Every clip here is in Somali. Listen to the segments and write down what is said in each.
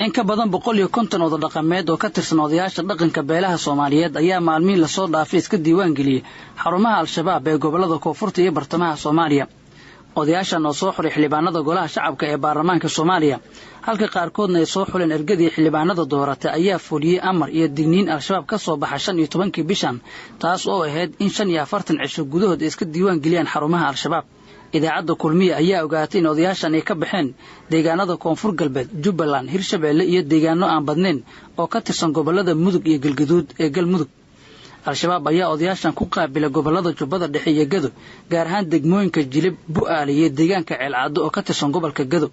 In ka badan 150 oda dhaqameed oo ka tirsan odayaasha dhaqanka beelaha Soomaaliyeed ayaa maalmihii lasoo dhaafay iska diiwaan geliyey xarumaha Al-Shabaab ee gobollada koonfurta iyo bartamaha Soomaaliya. Odayaashan oo soo xulay xildhibaanada golaha shacabka ee baarlamaanka Soomaaliya, halka qaarkoodna ay soo xuleen ergadii xildhibaanada dooratay, ayaa fuliyey amar iyo digniin Al-Shabaab ka soo baxa 15-kii bishan, taas oo ahayd in 45 cisho gudahood ay iska diiwaan geliyaan xarumaha Al-Shabaab. Idaacadda Kulmiye ayaa ogaatay in odayaashan ay ka baxeen deegaanada Koonfur Galbeed, Jubbaland, Hirshabeelle iyo deegaano aan badnayn oo ka tirsan gobollada Mudug iyo Galgaduud ee Galmudug. Al-Shabaab ayaa odayaashan ku qaabila gobollada Jubbada Dhexe iyo Gado, gaar ahaan degmooyinka Jilib, Bu'aale iyo deegaanka Ceelcaddo oo ka tirsan gobolka Gado.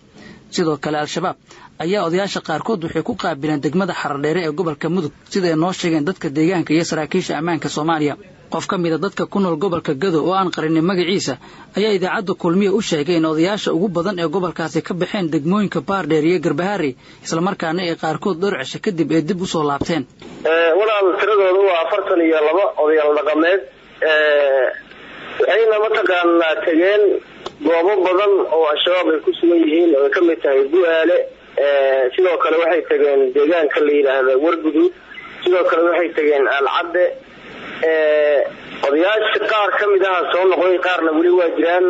Sidoo kale Al-Shabaab ayaa odayaasha qaarkood waxay ku qaabileen degmada Xaradheere ee gobolka Mudug, sida ay noo sheegeen dadka deegaanka iyo saraakiisha ammaanka Soomaaliya. Qof ka mida dadka ku nool gobolka Gado oo aan qarinin magaciisa ayaa idaacadda Kulmiye u sheegay in odayaasha ugu badan ee gobolkaasi ka baxeen degmooyinka Baardheer iyo Garbahaari, islamarkaana ay qaarkood dhowr cisho kadib ay dib usoo laabteen. Walaal, tiradooda waa 42 odayaal dhaqameed, waxayna mataqaanaa tageen goobo badan oo Al-Shabaab ay ku sugan yihiin oo ay ka mid tahay Bu-aale. Sidoo kale waxay tageen deegaanka la yidhaahda Warguduud, sidoo kale waxay tageen Aalcadde. Odayaasha qaar ka mid aha soo noqday, qaarna weli waa jiraan.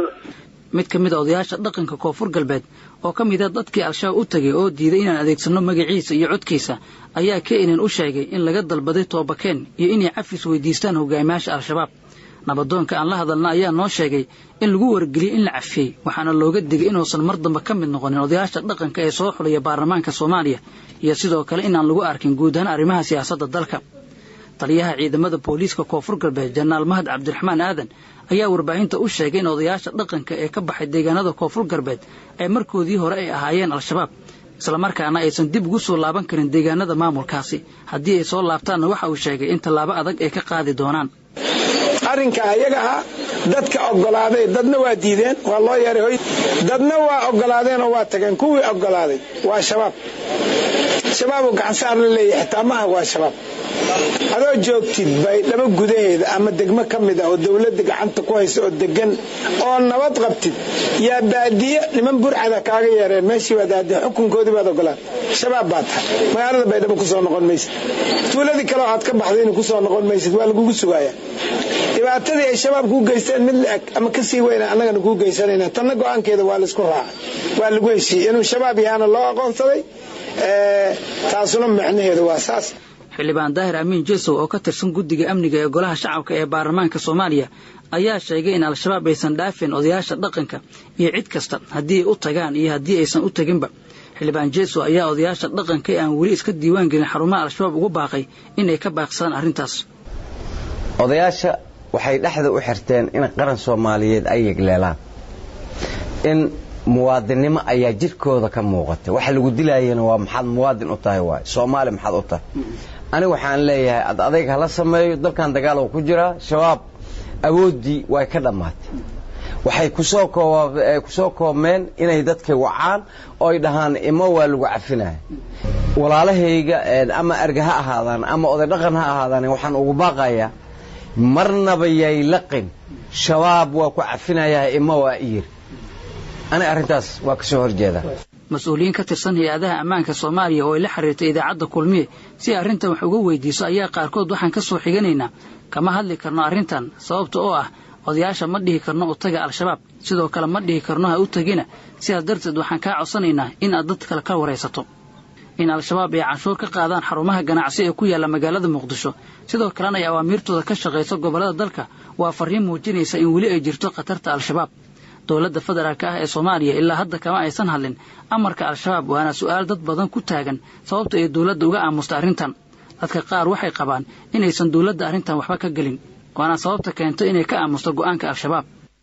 Mid ka mid a odayaasha dhaqanka Koonfur Galbeed oo ka mid a dadkii Al-Shabaab u tegay oo diiday inaan adeegsano magaciisa iyo codkiisa ayaa KNN u sheegay in laga dalbaday toobakeen iyo inay cafis weydiistaan hogaamiyaasha Al-Shabaab. Nabadoonka aan la hadalna ayaa noo sheegay in lagu wargeliyey in la cafiyey, waxaana looga digay inuusan mar dambe ka mid noqonin odayaasha dhaqanka ee soo xulaya baarlamaanka Soomaaliya, iyo sidoo kale inaan lagu arkin guud ahaan arrimaha siyaasadda dalka. Taliyaha ciidamada booliiska Koonfur Galbeed, Jenaraal Mahad Cabdiraxmaan Aadan, ayaa warbaahinta u sheegay in odayaasha dhaqanka ee ka baxay deegaanada Koonfur Galbeed ay markoodii hore ay ahaayeen Al-Shabaab, islamarkaana aysan dib ugu soo laaban karin deegaanada maamulkaasi. Haddii ay soo laabtaanna, waxa uu sheegay in tallaabo adag ay ka qaadi doonaan. Arrinka ayaga ah dadka ogolaaday, dadna waa diideen, waa loo yeeray hoy, dadna waa ogolaadeen oo waa tageen. Kuwii ogolaaday waa Shabaab. Shabaab oo gacansaar la leeyahay xitaa maaha, waa Shabaab. Adoo joogtid Baydhabo gudaheeda ama degmo ka mid ah oo dowladda gacanta ku haysa oo degan oo nabad qabtid, yaa baadiye niman burcada kaaga yeereen. Meeshii baad aadeen, xukunkoodii baad ogolaatay, Shabaab baad tahay. Magaalada Baydhabo kusoo noqon maysid, tuuladii kale oo aad ka baxdayna kusoo noqon maysid, waa lagugu sugaaya. Dhibaatadii ay Shabaab kuu geysteen mid la-eg ama kasii weyna annagana kuu geysanayna. Tanna go-aankeeda waa laisku raacay, waa lagu heshiiyey inuu Shabaab yahaana loo aqoonsaday. Taasuna macnaheedu waa saas. Xildhibaan Daahir Amiin Jesow oo ka tirsan guddiga amniga ee golaha shacabka ee baarlamaanka Soomaaliya ayaa sheegay in Al-Shabaab aysan dhaafin odayaasha dhaqanka iyo cid kasta, haddii ay u tagaan iyo haddii aysan u teginba. Xildhibaan Jesow ayaa odayaasha dhaqanka ee aan weli iska diiwaan gelin xarumaha Al-Shabaab ugu baaqay inay ka baaqsadaan arrintaas. Odayaasha waxay dhexda u xirteen in qaran Soomaaliyeed ay yegleelaan, in muwaadinnimo ayaa jirkooda ka muuqatay. Waxa lagu dilaayana waa maxaad muwaadin u tahay, waay Soomaali maxaad u tahay. Aniga waxaan leeyahay ad adayg hala sameeyo. Dalkan dagaal oo ku jiraa, Shabaab awooddii way ka dhammaatay. Waxay kusoo koobmeen inay dadka wacaan oo ay dhahaan imo, waa lagu cafinaya. Walaalahayga, ama erga ha ahaadaan ama oday dhaqan ha ahaadaan, waxaan ugu baaqayaa marnaba yay laqin Shabaab waa ku cafinayaa ima waa iyir. Ani arrintaas waa ka soo horjeeda. Mas-uuliyiin ka tirsan hay-adaha ammaanka Soomaaliya oo ay la xiriirtay idaacadda Kulmiye si arrintan wax uga weydiiso ayaa qaarkood waxaan ka soo xiganaynaa: "Kama hadli karno arrintan, sababta oo ah odayaasha ma dhihi karno u taga Al-Shabaab, sidoo kale ma dhihi karno ha u tegina. Sidaas darteed waxaan kaa codsanaynaa in aad dad kale ka waraysato." In Al-Shabaab ay canshuur ka qaadaan xarumaha ganacsi ee ku yaalla magaalada Muqdisho, sidoo kalena ay awaamiirtooda ka shaqayso gobollada dalka, waa farriin muujinaysa in weli ay jirto khatarta Al-Shabaab. Dowladda federaalka ah ee Soomaaliya ilaa hadda kama aysan hadlin amarka Al-Shabaab, waana su'aal dad badan ku taagan sababta ay dowladda uga aamusta arrintan. Dadka qaar waxay qabaan inaysan dowladda arrintan waxba ka gelin, waana sababta keento inay ka aamusto go'aanka Al-Shabaab.